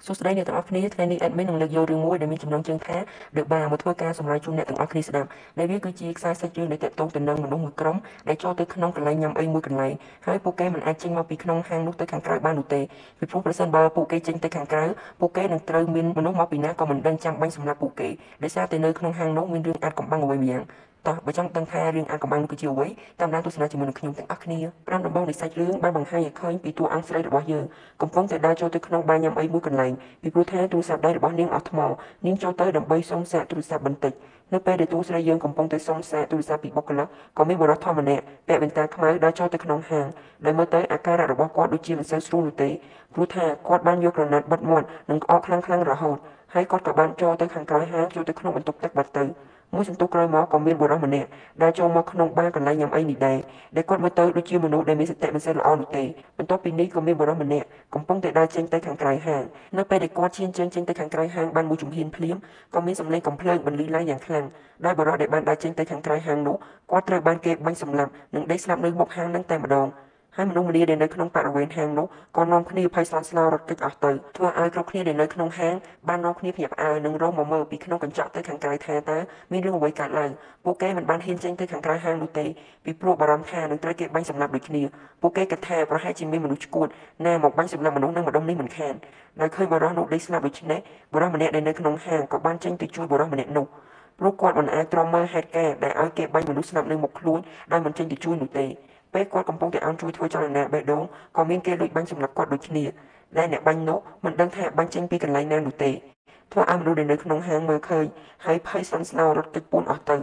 សួស្តីអ្នកទាំងអស់គ្នាថ្ងៃនេះ admin នឹងលើកយករឿងមួយដែលមានចំណងជើងថា The Bar មកធ្វើការសម្រាយជូនអ្នកទាំងអស់គ្នាស្ដាប់ដែលវាគឺជាខ្សែសាច់រឿងដែលទាក់ទងទៅនឹងមនុស្សមួយក្រុមដែលចូលទៅក្នុងកន្លែងញ៉ាំអីមួយកន្លែងហើយពួកគេមិនអាចចេញមកពីក្នុងហាងនោះទៅខាងក្រៅបាននោះទេពីព្រោះប្រសិនបើពួកគេចេញទៅខាងក្រៅពួកគេនឹងត្រូវមានមនុស្សមកពីណាក៏មិនដឹងចាំបាញ់សម្លាប់ពួកគេដោយសារតែនៅក្នុងហាងនោះមានរឿងអាថ៌កំបាំងអ្វីម្យ៉ាងតោះបើចង់ដឹងថារឿងអាថ៌កំបាំងនោះគឺជាអ្វីតាមដានទស្សនាជាមួយនឹងខ្ញុំទាំងអស់គ្នាប្រាំដំបូងនៃសាច់រឿងបានបង្ហាញឲ្យឃើញពីតួអង្គស្រីរបស់យើងកំពុងតែដើរចូលទៅក្នុងបារញ៉ាំអីមួយកន្លែងពីព្រោះថាទូរស័ព្ទដៃរបស់នាងអស់ថ្មនាងចូលទៅដើម្បីសុំសាកទូរស័ព្ទបន្តិចនៅពេលដែលតួស្រីយើងកំពុងតែសុំសាកទូរស័ព្ទពីបុគ្គលិកក៏មានបុរសធម្នាក់ពាក់វ៉ែនតាខ្មៅដើរចូលទៅក្នុងហាងដែលមើលទៅអាការៈរបស់គាត់ដូចជាមិនសូវស្រួលនោះទេព្រោះថាគាត់បានយកក្រណាត់បិទមាត់និងក្អកខ្លាំងៗរហូតហើយគាត់ក៏បានចូលទៅខាងក្រោយហាងចូលទៅក្នុងបន្ទប់ទឹកបាត់ទៅមួយសន្ទុះក្រោយមកក៏មានបុរសម្នាក់ដែលចូលមកក្នុងបារកន្លែងញ៉ាំអីនេះដែរដែលគាត់មើលទៅដូចជាមនុស្សដែលមានសតិមិនសូវល្អនោះទេបន្ទាប់ពីនេះក៏មានបុរសម្នាក់កំពុងតែដើរចេញទៅខាងក្រៅហាងនៅពេលដែលគាត់ឈានជើងចេញទៅខាងក្រៅហាងបានមួយជំហានភ្លាមក៏មានសំឡេងកំភ្លើងបន្លឺឡើងយ៉ាងខ្លាំងដោយបុរសដែលបានដើរចេញទៅខាងក្រៅហាងនោះគាត់ត្រូវបានគេបាញ់សម្លាប់និងដេកស្លាប់នៅមុខហាងនឹងតែម្ដងហើយមនុស្សម្នាដែលនៅក្នុងបរិវេណហាងនោះក៏នាំគ្នាភ័យស្លន់ស្លោរត់គេចអស់ទៅធ្វើឲ្យគ្រប់គ្នាដែលនៅក្នុងហាងបាននាំគ្នាភ្ញាក់ផ្អើលនិងរងមកមើលពីក្នុងកញ្ចក់ទៅខាងក្រៅថាតើមានរឿងអ្វីកើតឡើងពួកគេមិនបានហ៊ានចេញទៅខាងក្រៅហាងនោះទេពីព្រោះបារម្ភថានឹងត្រូវគេបាញ់សម្លាប់ដូចគ្នាពួកគេគិតថាប្រហែលជាមានមនុស្សឆ្កួតណាមកបាញ់សម្លាប់មនុស្សនៅម្ដុំនេះមិនខានដោយឃើញបុរសនោះដេកស្លាប់ដូច្នេះបុរសម្នាក់ដែលនៅក្នុងហាងក៏បានចេញទៅជួយបុរសម្នាក់នោះព្រោះគាត់មិនអាចទ្រាំមើលហេតុការណ៍ដែលឲ្យគេបាញ់មនុស្សស្លាប់នៅមុខខ្លួនដោយមិនចេញទៅជួយនោះទេពេលគាត់កំពុងតែអោនជួយធ្វើចលនាបេះដូងក៏មានគេលួចបាញ់សម្លាប់គាត់ដូចគ្នាដែលអ្នកបាញ់នោះមិនដឹងថាបាញ់ចេញពីកន្លែងណានោះទេធ្វើឲ្យមនុស្សដែលនៅក្នុងហាងមើលឃើញហើយភ័យស្លន់ស្លោរត់គេចពួនអស់ទ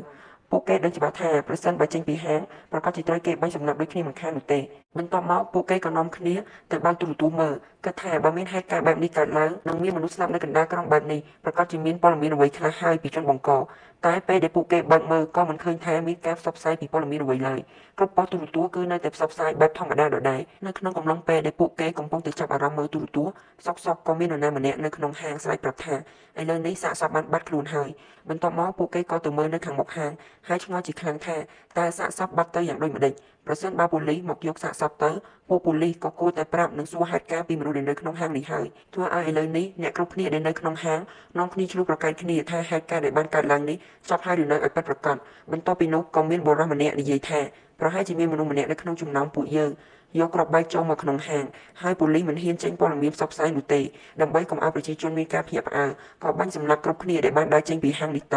ៅពួកគេដឹងច្បាស់ថាប្រសិនបើចេញពីហាងប្រកាសជាត្រូវគេបាញ់សម្លាប់ដូចគ្នាមិនខាននោះទេបន្ទាប់មកពួកគេក៏នាំគ្នាទៅបើកទូរទស្សន៍មើលគិតថាបើមានហេតុការណ៍បែបនេះកើតឡើងនឹងមានមនុស្សស្លាប់នៅកណ្ដាលក្រុងបែបនេះប្រកាសជាមានព័ត៌មានអ្វីខ្លះហើយពីជនបង្កតែពេលដែលពួកគេបើកមើលក៏មិនឃើញថាមានការផ្សព្វផ្សាយពីព័ត៌មានអ្វីឡើយគ្រប់ប៉ុស្តិ៍ទូរទស្សន៍គឺនៅតែផ្សព្វផ្សាយបែបធម្មតាដដែលនៅក្នុងកំឡុងពេលដែលពួកគេកំពុងតែចាប់អារម្មណ៍មើលទូរទស្សន៍សុកៗក៏មាននរណាម្នាក់នៅក្នុងហាងស្រែកប្រាប់ថាឥឡូវនេះសាកសពបានបាត់ខ្លួនហើយបន្ទាប់មកពួកគេក៏ទៅមើលនៅខាងមុខហាងហើយឆ្ងល់ជាខ្លាំងថាតើសាកសពបាត់ទៅយ៉ាងដូចម្តេចប្រសិនបើប៉ូលីសមកយកសាកសពទៅពួកប៉ូលីសក៏គួរតែប្រាប់និងសួរហេតុការណ៍ពីមនុស្សដែលនៅក្នុងហាងនេះហើយធ្វើឲ្យឥឡូវនេះអ្នកគ្រប់គ្នាដែលនៅក្នុងហាងនាំគ្នាឆ្លោះប្រកែកគ្នាថាហេតុការណ៍ដែលបានកើតឡើងនេះចប់ហើយឬនៅឲ្យពិតប្រាកដបន្ទាប់ពីនោះក៏មានបុរសម្នាក់និយាយថាប្រហែលជាមានមនុស្សម្នាក់នៅក្នុងចំណោមពួកយើងយកគ្រាប់បែកចូលមកក្នុងហាងហើយប៉ូលីសមិនហ៊ានចេញព័ត៌មានផ្សព្វផ្សាយនោះទេដើម្បីកុំឲ្យប្រជាជនមានការភ្ញាក់ផ្អើលក៏បាញ់សម្លាប់គ្រប់គ្នាដែលបានដើរចេញពីហាងនេះទ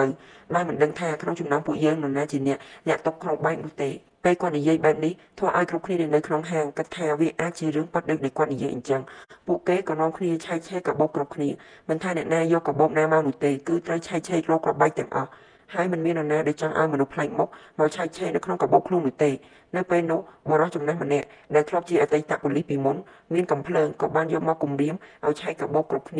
ៅដោយមិនដឹងថាក្នុងចំណោមពួកយើងនរណាជាអ្នកលាក់ទុកគ្រាប់បែកនោះទេពេលគាត់និយាយបែបនេះធ្វើឲ្យគ្រប់គ្នាដែលនៅក្នុងហាងគិតថាវាអាចជារឿងប៉ັດដូចដែលគាត់និយាយអញ្ចឹងពួកគេក៏នាំគ្នាឆែកឆេរកាបូបគ្រប់គ្នាមិនថាអ្នកណាយកកាបូបណាមកនោះទេគឺត្រូវឆែកឆេររកគ្រាប់បែកទាំងអស់ហើយមិនមាននរណាដែលចង់ឲ្យមនុស្សប្លែកមុខមកឆែកឆេរនៅក្នុងកាបូបខ្លួននោះទេនៅពេលនោះបុរសចំណាស់ម្នាក់ដែលធ្លាប់ជាអតីតប៉ូលីសពីមុនមានកំភ្លើងក៏បានយកមកគំរាមឲ្យឆែកកាបូបគ្រប់គ្នា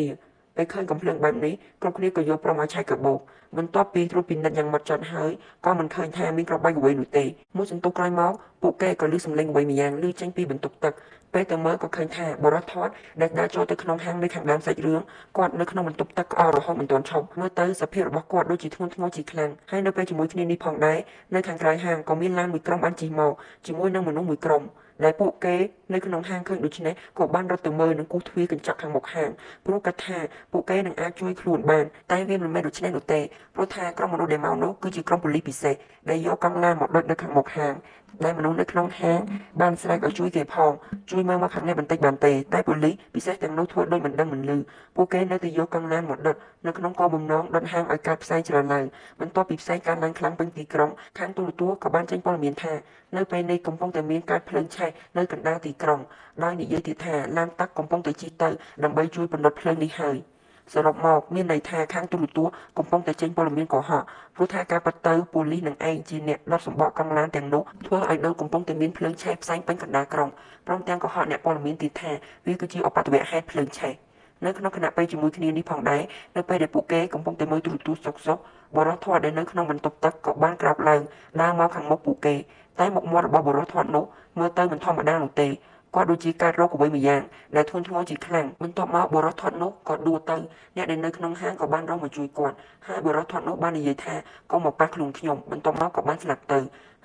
ពេលឃើញកំភ្លើងបែបនេះគ្រប់គ្នាក៏យល់ព្រមឲ្យឆែកកាបូបបន្ទាប់ពីត្រួតពិនិត្យយ៉ាងម៉ត់ចត់ហើយក៏មិនឃើញថាមានគ្រាប់បែកអ្វីនោះទេមួយសន្ទុះក្រោយមកពួកគេក៏ឮសំឡេងអ្វីម្យ៉ាងឮចេញពីបន្ទប់ទឹកពេលទៅមើលក៏ឃើញថាបុរសថតដែលដើរចូលទៅក្នុងហាងនៅខាងដើមសាច់រឿងគាត់នៅក្នុងបន្ទប់ទឹកក្អករហូតមិនទាន់ឈប់មើលទៅសភាពរបស់គាត់ដូចជាធ្ងន់ធ្ងរជាខ្លាំងហើយនៅពេលជាមួយគ្នានេះផងដែរនៅខាងក្រៅហាងក៏មានឡានមួយក្រុមបានជិះមកជាមួយនឹងមនុស្សមួយក្រុមដែលពួកគេនៅក្នុងហាងឃើញដូច្នេះក៏បានរត់ទៅមើលនិងគោះទ្វារកញ្ចក់ខាងមុខហាងព្រោះគាត់ថាពួកគេនឹងអាចជួយខ្លួនបានតែវាមិនមែនដូច្នេះនោះទេព្រោះថាក្រុមមនុស្សដែលមកនោះគឺជាក្រុមប៉ូលីសពិសេសដែលយកកង់ឡានមកដុតនៅខាងមុខហាងដែលមនុស្សនៅក្នុងហាងបានស្រែកឲ្យជួយគេផងជួយមើលមកខាងនេះបន្តិចបានទេតែប៉ូលីសពិសេសទាំងនោះធ្វើដូចមិនដឹងមិនឮពួកគេនៅតែយកកង់ឡានមកដុតនៅក្នុងគោលបំណងដុតហាងឲ្យកើតផ្សែងច្រើនឡើងបន្ទាប់ពីផ្សែងកើនឡើងខ្លាំងពេញទីក្រុងខាងទូរទស្សន៍ក៏បានចេញព័ត៌មានថានៅពេលនេះកំពុងតែមានការភ្លើងឆេះនៅកណ្ដាលទីក្រុងដោយនិយាយទៀតថាឡានតាក់កំពុងតែជិះទៅដើម្បីជួយពន្លត់ភ្លើងនេះហើយសរុបមកមានន័យថាខាងទូរទស្សន៍កំពុងតែចេញព័ត៌មានកុហកព្រោះថាការប៉ັດទៅប៉ូលីសនឹងឯងជាអ្នកដុតសម្បកកង់ឡានទាំងនោះធ្វើឲ្យដូចកំពុងតែមានភ្លើងឆេះផ្សែងពេញកណ្ដាលក្រុងព្រមទាំងកុហកអ្នកព័ត៌មានទៀតថាវាគឺជាឧបទ្ទវហេតុភ្លើងឆេះនៅក្នុងខណៈពេលជាមួយគ្នានេះផងដែរនៅពេលដែលពួកគេកំពុងតែមើលទូរទស្សន៍សុកៗបុរសធាត់ដែលនៅក្នុងបន្ទប់ទឹកក៏បានក្រោកឡើងដើរមកខាងមុខពួកគេតែមុខមាត់របស់បុរសធាត់នោះមើលទៅមិនធម្មតានោះទេគាត់ដូចជាកើតរោគអ្វីម្យ៉ាងដែលធ្ងន់ធ្ងរជាខ្លាំងបន្ទាប់មកបុរសធាត់នោះក៏ដួលទៅអ្នកដែលនៅក្នុងហាងក៏បានរកមកជួយគាត់ហើយបុរសធាត់នោះបាននិយាយថាកុំមកប៉ះខ្លួនខ្ញុំបន្ទាប់មកក៏បានស្លាប់ទៅ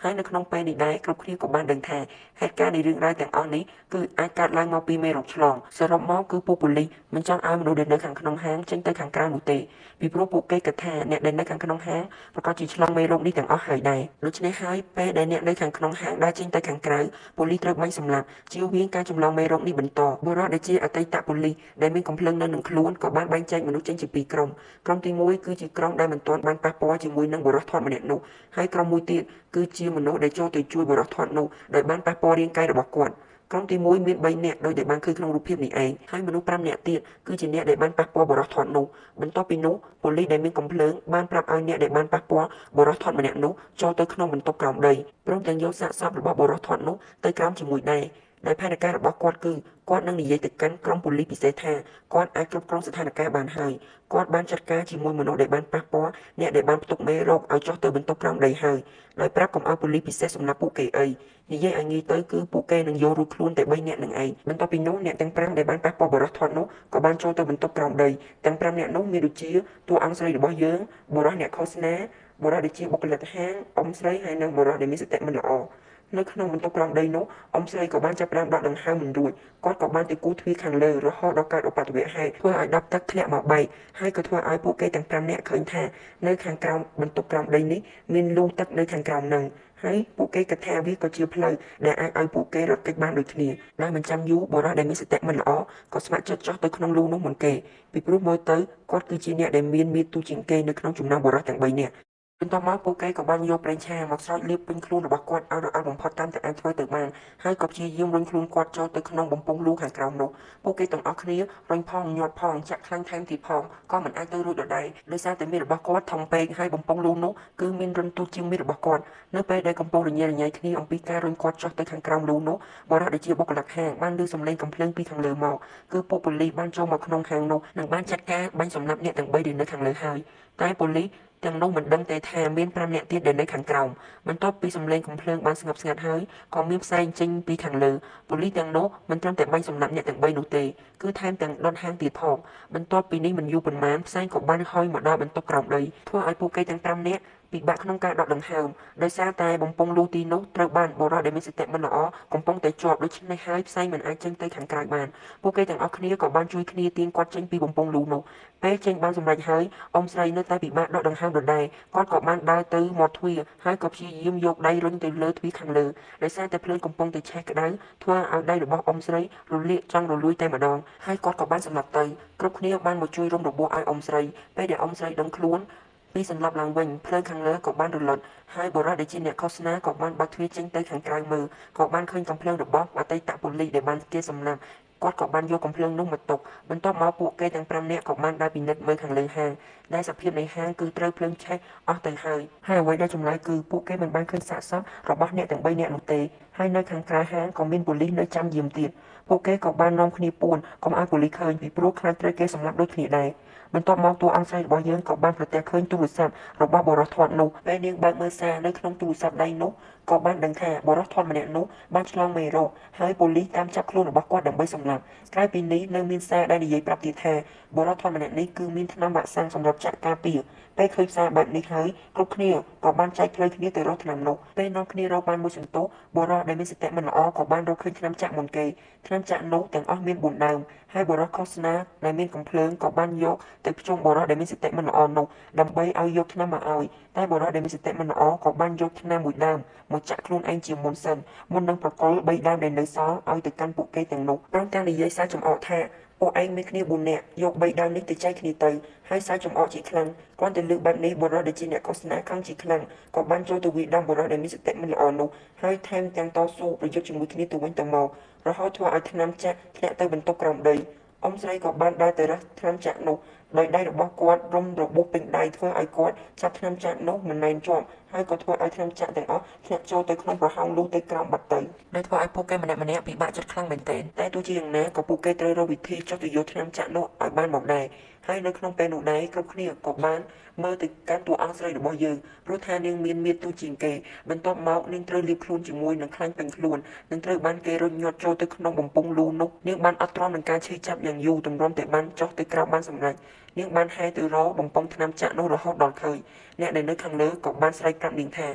ហើយនៅក្នុងពេលនេះដែរគ្រប់គ្នាក៏បានដឹងថាហេតុការណ៍នៃរឿងរ៉ាវទាំងអស់នេះគឺអាចកើតឡើងមកពីមេរោគឆ្លងសរុបមកគឺពួកប៉ូលីសមិនចង់ឲ្យមនុស្សដែលនៅខាងក្នុងហាងចេញទៅខាងក្រៅនោះទេពីព្រោះពួកគេគិតថាអ្នកដែលនៅខាងក្នុងហាងប្រកាសជាឆ្លងមេរោគនេះទាំងអស់ហើយដែរដូច្នេះហើយពេលដែលអ្នកនៅខាងក្នុងហាងដើរចេញទៅខាងក្រៅប៉ូលីសត្រូវបាញ់សម្លាប់ជៀសវាងការចម្លងមេរោគនេះបន្តបុរសដែលជាអតីតប៉ូលីសដែលមានកំភ្លើងនៅនឹងខ្លួនក៏បានបែងចែកមនុស្សចេញជាពីរក្រុមក្រុមទី1គឺជាក្រុមដែលមិនទាន់បានប៉ះពាល់ជាមួយនឹងបុរសធាត់ម្នាក់នោះហើយក្រុមមួយទៀតគឺជាមនុស្សដែលចូលទៅជួយបុរសធាត់នោះដោយបានប៉ះពាល់រាងកាយរបស់គាត់ក្រុមទី1មាន3នាក់ដោយដែលបានឃើញក្នុងរូបភាពនេះឯងហើយមនុស្ស5នាក់ទៀតគឺជាអ្នកដែលបានប៉ះពាល់បុរសធាត់នោះបន្ទាប់ពីនោះប៉ូលីសដែលមានកំភ្លើងបានប្រាប់ឲ្យអ្នកដែលបានប៉ះពាល់បុរសធាត់ម្នាក់នោះចូលទៅក្នុងបន្ទប់ក្រោមដីព្រមទាំងយកសាកសពរបស់បុរសធាត់នោះទៅក្រោមជាមួយដែរដោយផែនការរបស់គាត់គឺគាត់នឹងនិយាយទៅកាន់ក្រុមប៉ូលីសពិសេសថាគាត់អាចគ្រប់គ្រងស្ថានភាពបានហើយគាត់បានចាត់ការជាមួយមនុស្សដែលបានប៉ះពាល់អ្នកដែលបានផ្ទុកមេរោគឲ្យចុះទៅបន្ទប់ក្រោមដីហើយដោយប្រាប់កុំឲ្យប៉ូលីសពិសេសសម្រាប់ពួកគេអីនិយាយឲ្យងាយទៅគឺពួកគេនឹងយករួចខ្លួនតែ3នាក់នឹងឯងបន្ទាប់ពីនោះអ្នកទាំង5ដែលបានប៉ះពាល់បុរសធាត់នោះក៏បានចូលទៅបន្ទប់ក្រោមដីទាំង5នាក់នោះមានដូចជាតួអង្គស្រីរបស់យើងបុរសអ្នកឃោសនាបុរសដែលជាបុគ្គលិកហាងអ៊ំស្រីហើយនិងបុរសដែលមានសតិមិនល្អនៅក្នុងបន្ទប់ក្រោមដីនោះអ៊ំស្រីក៏បានចាប់ផ្ដើមដកដង្ហើមមិនរួចគាត់ក៏បានទៅគូទ្វារខាងលើរហូតដល់កើតឧបទ្ទវហេតុធ្វើឲ្យដប់ទឹកធ្លាក់មកបែកហើយក៏ធ្វើឲ្យពួកគេទាំង5នាក់ឃើញថានៅខាងក្រោមបន្ទប់ក្រោមដីនេះមានលូទឹកនៅខាងក្រោមនឹងហើយពួកគេគិតថាវាក៏ជាផ្លូវដែលអាចឲ្យពួកគេរត់គេចបានដូចគ្នាដោយមិនចាំយូរបុរសដែលមានសតិមិនល្អក៏ស្ម័គ្រចិត្តចុះទៅក្នុងលូនោះមុនគេពីព្រោះមើលទៅគាត់គឺជាអ្នកដែលមានមាឌទូជាងគេនៅក្នុងចំណោមបុរសទាំង3នាក់បន្ទាប់មកពួកគេក៏បានយកប្រេងឆាមកស្រោចលាបពេញខ្លួនរបស់គាត់ឲ្យរអិលបំផុតតាមតែអាចធ្វើទៅបានហើយក៏ព្យាយាមរុញខ្លួនគាត់ចូលទៅក្នុងបំពង់លូខាងក្រោមនោះពួកគេទាំងអស់គ្នារុញផងញាត់ផងចាក់ខ្លាញ់ថែមទៀតផងក៏មិនអាចទៅរួចដដែលដោយសារតែមាឌរបស់គាត់ធំពេកហើយបំពង់លូនោះគឺមានរន្ធទូចជាងមាឌរបស់គាត់នៅពេលដែលកំពុងរញ៉េរញ៉ៃគ្នាអំពីការរុញគាត់ចុះទៅខាងក្រោមលូនោះបុរសដែលជាបុគ្គលិកហាងបានឮសំឡេងកំភ្លើងពីខាងលើមកគឺពួកប៉ូលីសបានចូលមកក្នុងហាងនោះនិងបានចាត់ការបាញ់សម្លាប់អ្នកទាំង3ដែលនៅខាងលើហើយតែប៉ូលីសទាំងនោះមិនដឹងទេថាមាន5នាក់ទៀតដែលនៅខាងក្រោមបន្ទាប់ពីសំឡេងកំភ្លើងបានស្ងប់ស្ងាត់ហើយក៏មានផ្សែងចេញពីខាងលើប៉ូលីសទាំងនោះមិនត្រឹមតែបាញ់សម្លាប់អ្នកទាំង3នោះទេគឺថែមទាំងដុតហាងទៀតផងបន្ទាប់ពីនេះមិនយូរប៉ុន្មានផ្សែងក៏បានហុយមកដល់បន្ទប់ក្រោមដីធ្វើឲ្យពួកគេទាំង5នាក់ពិបាកក្នុងការដកដង្ហើមដោយសារតែបំពង់លូទីនោះត្រូវបានបុរសដែលមានសតិមិនល្អកំពុងតែជាប់ដូច្នេះហើយផ្សែងមិនអាចចេញទៅខាងក្រៅបានពួកគេទាំងអស់គ្នាក៏បានជួយគ្នាទាញគាត់ចេញពីបំពង់លូនោះពេលចេញបានសម្រេចហើយអ៊ំស្រីនៅតែពិបាកដកដង្ហើមដដែលគាត់ក៏បានដើរទៅមាត់ទ្វារហើយក៏ព្យាយាមយកដៃរុញទៅលើទ្វារខាងលើដោយសារតែភ្លើងកំពុងតែឆេះក្តៅធ្វើឲ្យដៃរបស់អ៊ំស្រីរលាកចង់រលួយតែម្ដងហើយគាត់ក៏បានសម្លាប់ទៅគ្រប់គ្នាបានមកជួយរុំរបួសឲ្យអ៊ំស្រីពេលដែលអ៊ំស្រីដឹងខ្លួនពីសន្លប់ឡើងវិញភ្លើងខាងលើក៏បានរលត់ហើយបុរសដែលជាអ្នកឃោសនាក៏បានបើកទ្វារចេញទៅខាងក្រៅមើលក៏បានឃើញកំភ្លើងរបស់អតីតប៉ូលីសដែលបានគេសម្លាប់គាត់ក៏បានយកកំភ្លើងនោះមកទុកបន្ទាប់មកពួកគេទាំង5នាក់ក៏បានដើរពិនិត្យមើលខាងលើហាងដែលសភាពនៃហាងគឺត្រូវភ្លើងឆេះអស់ទៅហើយហើយអ្វីដែលចម្លែកគឺពួកគេមិនបានឃើញសាកសពរបស់អ្នកទាំង3នាក់នោះទេហើយនៅខាងក្រៅហាងក៏មានប៉ូលីសនៅចាំយាមទៀតពួកគេក៏បាននាំគ្នាពួនកុំឲ្យប៉ូលីសឃើញពីព្រោះខ្លាចត្រូវគេសម្លាប់ដូចគ្នាដែរបន្ទាប់មកតួអង្គស្រីរបស់យើងក៏បានប្រទះឃើញទូរស័ព្ទរបស់បុរសធាត់នោះពេលនាងបើកមើលសារនៅក្នុងទូរស័ព្ទដៃនោះក៏បានដឹងថាបុរសធាត់ម្នាក់នោះបានឆ្លងមេរោគហើយប៉ូលីសតាមចាប់ខ្លួនរបស់គាត់ដើម្បីសម្លាប់ក្រៅពីនេះនៅមានសារដែលនិយាយប្រាប់ទៀតថាបុរសធាត់ម្នាក់នេះគឺមានថ្នាំវ៉ាក់សាំងសម្រាប់ចាក់ការពារពេលឃើញសារបែបនេះហើយគ្រប់គ្នាក៏បានចែកផ្លូវគ្នាទៅរកថ្នាំនោះពេលនាំគ្នារកបានមួយសន្ទុះបុរសដែលមានសតិមិនល្អក៏បានរកឃើញថ្នាំចាក់មុនគេថ្នាំចាក់នោះទាំងអស់មាន4ដើមហើយបុរសឃោសនាដែលមានកំភ្លើងក៏បានយកទៅភ្ជង់បុរសដែលមានសតិមិនល្អនោះដើម្បីឲ្យយកថ្នាំមកឲ្យតែបុរសដែលមានសតិមិនល្អក៏បានយកថ្នាំមួយដើមមកចាក់ខ្លួនឯងជាមុនសិនមុននឹងប្រកល់3ដើមដែលនៅសល់ឲ្យទៅកាន់ពួកគេទាំងនោះព្រមទាំងនិយាយសារចំអកថាពួកឯងមានគ្នា4នាក់យក3ដើមនេះទៅចែកគ្នាទៅហើយសារចំអកជាខ្លាំងគ្រាន់តែលើកបែបនេះបុរសដែលជាអ្នកឃោសនាខឹងជាខ្លាំងក៏បានចូលទៅវាយដំបុរសដែលមានសតិមិនល្អនោះហើយថែមទាំងតស៊ូប្រយុទ្ធជាមួយគ្នាទៅវិញទៅមករហូតធ្វើឲ្យថ្នាំចាក់ធ្លាក់ទៅបន្ទប់ក្រោមដីអ៊ំស្រីក៏បានដើរទៅរើសថ្នាំចាក់នោះដោយដៃរបស់គាត់រុំរបួសពេញដៃធ្វើឲ្យគាត់ចាប់ថ្នាំចាក់នោះមិនណែនជាប់ហើយក៏ធ្វើឲ្យថ្នាំចាក់ទាំងអស់ធ្លាក់ចូលទៅក្នុងប្រហោងលូទៅក្រោមបាត់ទៅដែលធ្វើឲ្យពួកគេម្នាក់ៗពិបាកចិត្តខ្លាំងមែនទែនតែទោះជាយ៉ាងណាក៏ពួកគេត្រូវរកវិធីចុះទៅយកថ្នាំចាក់នោះឲ្យបានមកដែរហើយនៅក្នុងពេលនោះដែរគ្រប់គ្នាក៏បានមើលទៅកាន់តួអង្គស្រីរបស់យើងព្រោះថានាងមានមាឌទូជាងគេបន្ទាប់មកនាងត្រូវលាបខ្លួនជាមួយនឹងខ្លាញ់ពេញខ្លួននិងត្រូវបានគេរុញញាត់ចូលទៅក្នុងបំពង់លូនោះនាងបានអត់ទ្រាំនឹងការឈឺចាប់យ៉ាងយូរទម្រាំតែបានចុះទៅក្រោមបានសម្រេចនាងបានហែទៅរកបំពង់ថ្នាំចាក់នោះរហូតដល់ឃើញអ្នកដែលនៅខាងលើក៏បានស្រែកប្រាប់នាងថា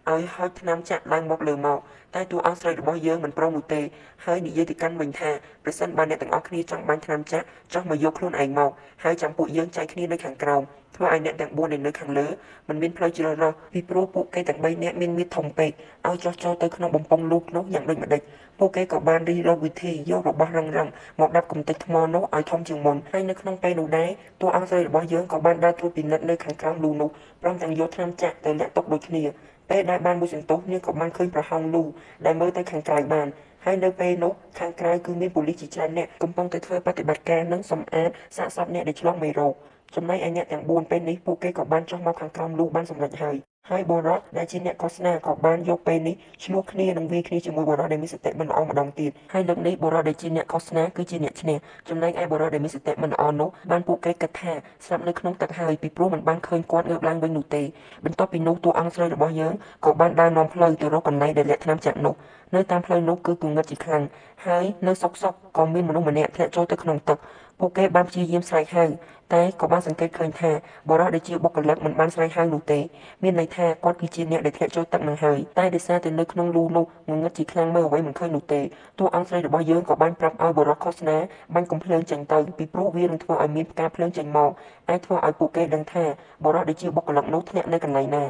ឲ្យហុចថ្នាំចាក់ឡើងមកលើមកតែតួអង្គស្រីរបស់យើងមិនព្រមនោះទេហើយនិយាយទៅកាន់វិញថាប្រសិនបើអ្នកទាំងអស់គ្នាចង់បាញ់ថ្នាំចាក់ចុះមកយកខ្លួនឯងមកហើយចាំពួកយើងចែកគ្នានៅខាងក្រោមធ្វើឲ្យអ្នកទាំង4ដែលនៅខាងលើមិនមានផ្លូវជ្រើសរើសពីព្រោះពួកគេទាំង3នាក់មានមាឌធំពេកឲ្យចុះចូលទៅក្នុងបំពង់លូកនោះយ៉ាងដូចម្ដេចពួកគេក៏បានរិះរកវិធីយករបស់រឹងៗមកដាប់កំទេចថ្មនោះឲ្យធំជាងមុនហើយនៅក្នុងពេលនោះដែរតួអង្គស្រីរបស់យើងក៏បានដើរត្រួតពិនិត្យនៅខាងក្រោមលូនោះព្រមទាំងយកថ្នាំចាក់ទៅលាក់ទុកដូចគ្នាពេលដែលបានមួយសន្ទុះនាងក៏បានឃើញប្រហោងលូដែលមើលទៅខាងក្រៅបានហើយនៅពេលនោះខាងក្រៅគឺមានប៉ូលីសជាច្រើនអ្នកកំពុងតែធ្វើប្រតិបត្តិការនិងសម្អាតសាកសពអ្នកដែលឆ្លងមេរោគចំណែកឯអ្នកទាំង4ពេលនេះពួកគេក៏បានចុះមកខាងក្រោមលូបានសម្រេចហើយហើយបុរសដែលជាអ្នកឃោសនាក៏បានយកពេលនេះឆ្លោះគ្នានិងវាយគ្នាជាមួយបុរសដែលមានសតិមិនល្អម្ដងទៀតហើយលើកនេះបុរសដែលជាអ្នកឃោសនាគឺជាអ្នកឈ្នះចំណែកឯបុរសដែលមានសតិមិនល្អនោះបានពួកគេគិតថាស្លាប់នៅក្នុងទឹកហើយពីព្រោះមិនបានឃើញគាត់ងើបឡើងវិញនោះទេបន្ទាប់ពីនោះតួអង្គស្រីរបស់យើងក៏បានដើរនាំផ្លូវទៅរកកន្លែងដែលលាក់ថ្នាំចាក់នោះនៅតាមផ្លូវនោះគឺគងឹតជាខ្លាំងហើយនៅសុកសុកក៏មានមនុស្សម្នាក់ធ្លាក់ចូលទៅក្នុងទឹកពួកគេបានព្យាយាមស្រែកហៅតែក៏បានសង្កេតឃើញថាបុរសដែលជាបុគ្គលិកមិនបានស្រែកហៅនោះទេមានន័យថាគាត់គឺជាអ្នកដែលធ្លាក់ចូលទឹកនឹងហើយតែដោយសារតែនៅក្នុងលូនោះងងឹតជាខ្លាំងមើលអ្វីមិនឃើញនោះទេតួអង្គស្រីរបស់យើងក៏បានប្រាប់ឲ្យបុរសឃោសនាបាញ់កំភ្លើងចេញទៅពីព្រោះវានឹងធ្វើឲ្យមានផ្កាភ្លើងចេញមកអាចធ្វើឲ្យពួកគេដឹងថាបុរសដែលជាបុគ្គលិកនោះធ្លាក់នៅកន្លែងណា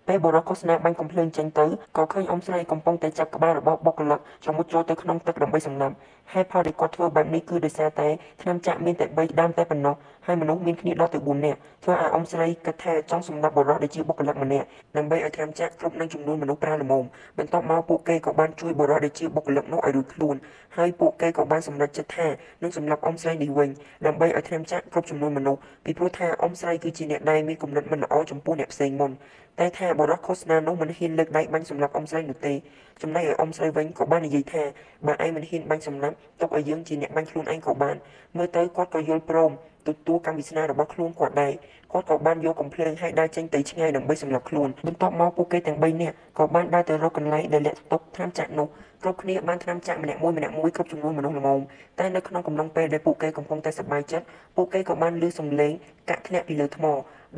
ពេលបុរសឃោសនាបាញ់កំភ្លើងចេញទៅក៏ឃើញអ៊ំស្រីកំពុងតែចាប់ក្បាលរបស់បុគ្គលិកច្រមុជចូលទៅក្នុងទឹកដើម្បីសម្លាប់ហេតុផលដែលគាត់ធ្វើបែបនេះគឺដោយសារតែថ្នាំចាក់មានតែ3ដើមតែប៉ុណ្ណោះហើយមនុស្សមានគ្នាដល់ទៅ4នាក់ធ្វើឲ្យអ៊ំស្រីគិតថាចង់សម្លាប់បុរសដែលជាបុគ្គលិកម្នាក់ដើម្បីឲ្យថ្នាំចាក់គ្រប់នឹងចំនួនមនុស្សប្រើល្មមបន្ទាប់មកពួកគេក៏បានជួយបុរសដែលជាបុគ្គលិកនោះឲ្យរួចខ្លួនហើយពួកគេក៏បានសម្រេចចិត្តថានឹងសម្លាប់អ៊ំស្រីនេះវិញដើម្បីឲ្យថ្នាំចាក់គ្រប់ចំនួនមនុស្សពីព្រោះថាអ៊ំស្រីគឺជាអ្នកដែលមានគំនិតមិនល្អចំពោះអ្នកផ្សេងមុនតែថាបុរសឃោសនានោះមិនហ៊ានលើកដៃបាញ់សម្លាប់អ៊ំស្រីនោះទេចំណែកឯអ៊ំស្រីវិញក៏បាននិយាយថាបើឯងមិនហ៊ានបាញ់សម្លាប់ទុកឲ្យយើងជាអ្នកបាញ់ខ្លួនឯងក៏បានមើលទៅគាត់ក៏យល់ព្រមទទួលកម្មវិស្នារបស់ខ្លួនគាត់ដែរគាត់ក៏បានយកកំភ្លើងឲ្យដើរចេញទៅឆ្ងាយដើម្បីសម្លាប់ខ្លួនបន្ទាប់មកពួកគេទាំង3នាក់ក៏បានដើរទៅរកកន្លែងដែលលាក់ទុកថ្នាំចាក់នោះគ្រប់គ្នាបានថ្នាំចាក់ម្នាក់មួយម្នាក់មួយគ្រប់ចំនួនមនុស្សល្មមតែនៅក្នុងកំឡុងពេលដែលពួកគេកំពុងតែសប្បាយចិត្តពួកគេក៏បានឮសំឡេងកាក់ធ្លាក់ពីលើថ្ម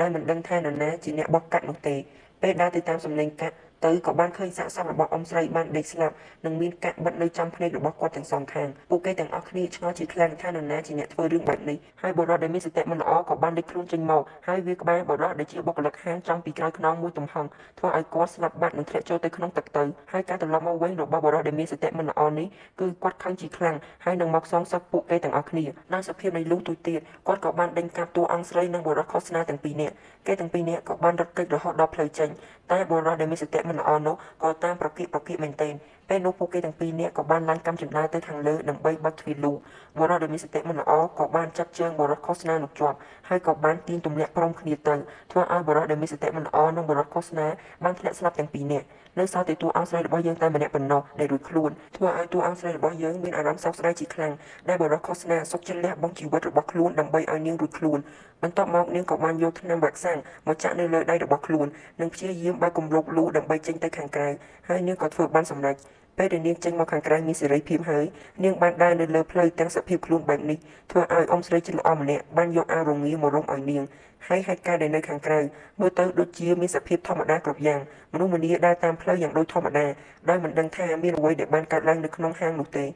ដោយមិនដឹងថានរណាជាអ្នកបោះកាក់នោះទេពេលដើរទៅតាមសំឡេងកាក់ទៅក៏បានឃើញសាកសពរបស់អ៊ំស្រីបានដេកស្លាប់និងមានកាក់បិទនៅចំភ្នែករបស់គាត់ទាំងសងខាងពួកគេទាំងអស់គ្នាឆ្ងល់ជាខ្លាំងថានរណាជាអ្នកធ្វើរឿងបែបនេះហើយបុរសដែលមានសតិមិនល្អក៏បានលេចខ្លួនចេញមកហើយវាក្បាលបុរសដែលជាបុគ្គលិកហាងចំពីក្រោយខ្នងមួយទំហឹងធ្វើឲ្យគាត់ស្លាប់បាត់និងធ្លាក់ចូលទៅក្នុងទឹកទៅហើយការត្រឡប់មកវិញរបស់បុរសដែលមានសតិមិនល្អនេះគឺគាត់ខឹងជាខ្លាំងហើយនឹងមកសងសឹកពួកគេទាំងអស់គ្នាដល់សភាពនៃលូទូចទៀតគាត់ក៏បានដេញកាប់តួអង្គស្រីនិងបុរសឃោសនាទាំងពីរនាក់គេទាំងពីរនាក់ក៏បានរត់គេចរហូតដល់ផ្លូវចេញតែបុរសដែលមានសតិមិនល្អនោះក៏តាមប្រគៀកប្រគៀកមែនទែនពេលនោះពួកគេទាំងពីរនាក់ក៏បានឡើងកាំជណ្ដើរទៅខាងលើដើម្បីបើកទ្វារលូបុរសដែលមានសតិមិនល្អក៏បានចាប់ជើងបុរសឃោសនានោះជាប់ហើយក៏បានទាញទម្លាក់ព្រមគ្នាទៅធ្វើឲ្យបុរសដែលមានសតិមិនល្អនិងបុរសឃោសនាបានធ្លាក់ស្លាប់ទាំងពីរនាក់នៅសល់តែតួអង្គស្រីរបស់យើងតែម្នាក់ប៉ុណ្ណោះដែលរួចខ្លួនធ្វើឲ្យតួអង្គស្រីរបស់យើងមានអារម្មណ៍សោកស្ដាយជាខ្លាំងដែលបុរសឃោសនាសុខចិត្តលះបង់ជីវិតរបស់ខ្លួនដើម្បីឲ្យនាងរួចខ្លួនបន្ទាប់មកនាងក៏បានយកថ្នាំវ៉ាក់សាំងមកចាក់នៅលើដៃរបស់ខ្លួននិងព្យាយាមបើកគម្របលូដើម្បីចេញទៅខាងក្រៅហើយនាងក៏ធ្វើបានសម្រេចពេលដែលនាងចេញមកខាងក្រៅមានសេរីភាពហើយនាងបានដើរនៅលើផ្លូវទាំងសភាពខ្លួនបែបនេះធ្វើឲ្យអ៊ំស្រីចិត្តល្អម្នាក់បានយកអាវរងាមករំឲ្យនាងហើយហេតុការណ៍ដែលនៅខាងក្រៅមើលទៅដូចជាមានសភាពធម្មតាគ្រប់យ៉ាងមនុស្សម្នាដើរតាមផ្លូវយ៉ាងដូចធម្មតាដោយមិនដឹងថាមានអ្វីដែលបានកើតឡើងនៅក្នុងហាងនោះទេ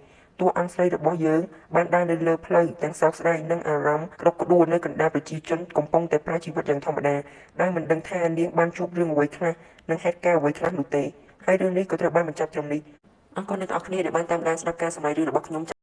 តួអង្គស្រីរបស់យើងបានដើរនៅលើផ្លូវទាំងសោកស្ដាយនិងអារម្មណ៍ក្តុកក្តួលនៅកណ្ដាលប្រជាជនកំពុងតែប្រើជីវិតយ៉ាងធម្មតាដោយមិនដឹងថានាងបានជួបរឿងអ្វីខ្លះនិងហេតុការណ៍អ្វីខ្លះនោះទេហើយរឿងនេះក៏ត្រូវបានបញ្ចប់ត្រឹមនេះអរគុណអ្នកទាំងអស់គ្នាដែលបានតាមដានស្ដាប់ការសម្ដែងរឿងរបស់ខ្ញុំ។